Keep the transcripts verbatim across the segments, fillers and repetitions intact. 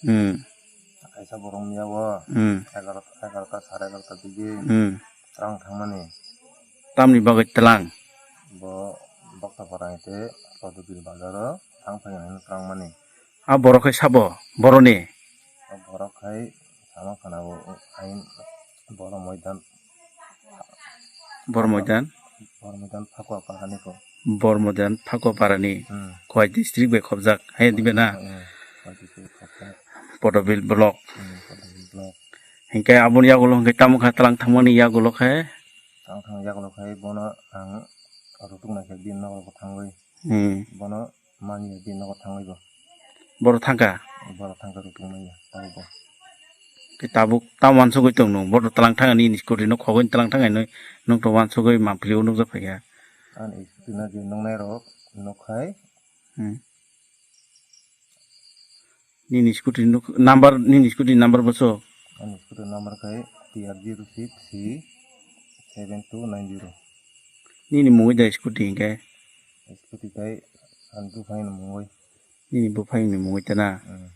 Hmm. Kaisa borok miyao Hmm. egarota, egarota, sare egarota digi Hmm. tlang thangmani. Tamni bagwi tlang? Bo Bokta Para hwnkhe Kodobil bazaro thang phai hwnwi tlang mani. A borok khai sabo? Boroni? O borok khai sama khana bo ain boro moidan. Bor Moidan? Bor Moidan Phakwa Parani ko. Bor Moidan Phakwa Parani. Hmm. Khowai district bai khobjak, hai dibe na? Hmm, Khowai district khobjak. Podobil block. Hmm, Podobil block. Hinkhe aboni yagulo hinkhe tamo kha tlang thangmani yagulo khe? Tlang thang yagulo khe bono ang rutuk naikhe bini nogo thangwi. Hmm. Bono manya bini nogo thangwi bo. Boro thangkha? Boro thangkha rutuk manya, tabuk bo. Khe tabuk tamo wansugwi tong nung, boro tlang thangani nini scooty no khogwi tlang thangani nung to wansugwi mampli o nukjak phaikha. Ani scooty no je nungnai rok nukkhai. Hmm. Nini scooty nuk-, number, nini scooty number boso? Ani scooty number khe T R zero six C seven two nine zero. Nini mungwi da scooty hinkhe? Scooty khe ani buphang ni mungwi. Nini buphang ni mungwi tana? Hmm.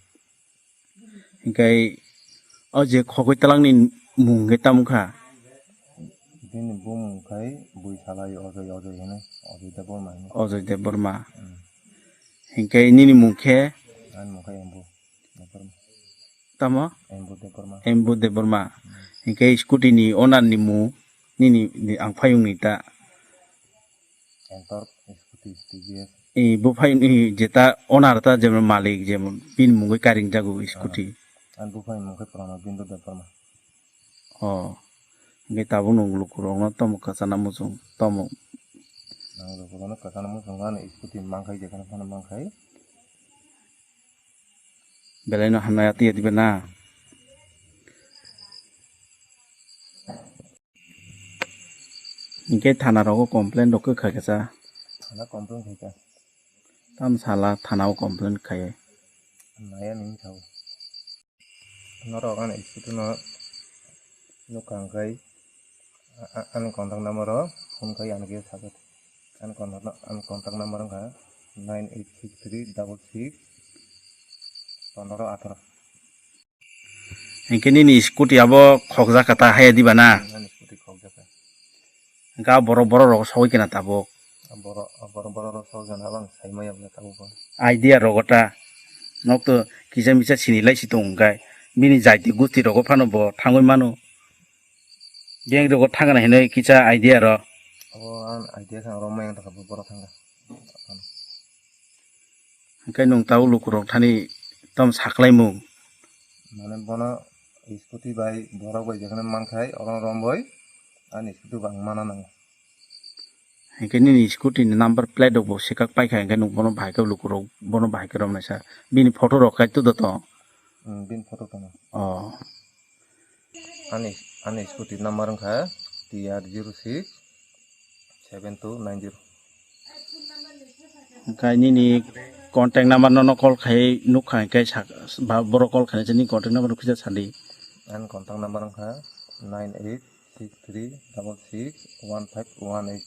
Hinkhe o je khogwi talangni mung khe tamo kha? Bini bumung khai bui salai Ojoi, Ojoi hino, Ojoi Debbarma hino. Ojoi Debbarma. Hmm. Hinkhe nini mung khe? Ani mung khe Embu Debbarma. Tamo? Embu Debbarma. Embu Debbarma. Hmm. Hinkhe scooty ni owner ni mung nini, ni ang phayung ni ta? Entor scooty T V S. I buphai ni jeta owner ta jemon malik jemon bini mungwi karing jago scooty. Ah. Ani buphai mung khe Pranabindu Debbarma. Oh. Hinkhe tabuk nwng lukurokno tamo kwchana muchung tamo. Ang lukurokno kwchana muchung ani scooty mankhai jekheno phano mankhai. Belai no hamya tiya dibe na. Hinkhe thana rogo complain rok khe khai kha cha. Thana complain khai kha. Tam sala thana o complain khai. Naya ni sao. Norok ani scooty no nukha hwnkhe, a-, a-, ani contact number o phone khai ani khe sakhe. Ani contact, ani contact number wngkha nine eight six three double six pondro atharo. Hinkhe nini scooty abo khokjak kha ta haya diba na? Hmm, ani scooty khokjak kha. Hinkhe a borok, borok rok sogwi kena tabuk. A borok, a borok, borok rok sogwi kena abang sai maya bwle tabuk bo. Idea rogo ta. Nok to kisa misa sini lai si tong hinkhe. Bini jaiti gusti rogo phano bo thangwi mano. Gang rogo thangna hinwi kisa idea ro. Abo ang idea sang romai ang takha borok thangkha. Hinkhe nwng tabuk lukurok thani tamo saklaimung? Mane bono scooty bai borok bai jekheno mankhai oro romwi ani scooty bo ang mana nango. Hinkhe nini scooty ni number plate rok bo swkak paikha hinkhe nwng bono bahai khe lukurok bono bahai khe romnai sa. Bini photo rok kaitu da tong? Hmm, bini photo tongo. Oh. Ani, ani scooty number wngkha T R zero six seven two nine zero. Hinkhe nini contact number no, no call khai nukha hinkhe sak-, ba-, borok call khainai se nini contact number no kisa sadi. Ani contact number wngkha nine eight six three double six one five one eight.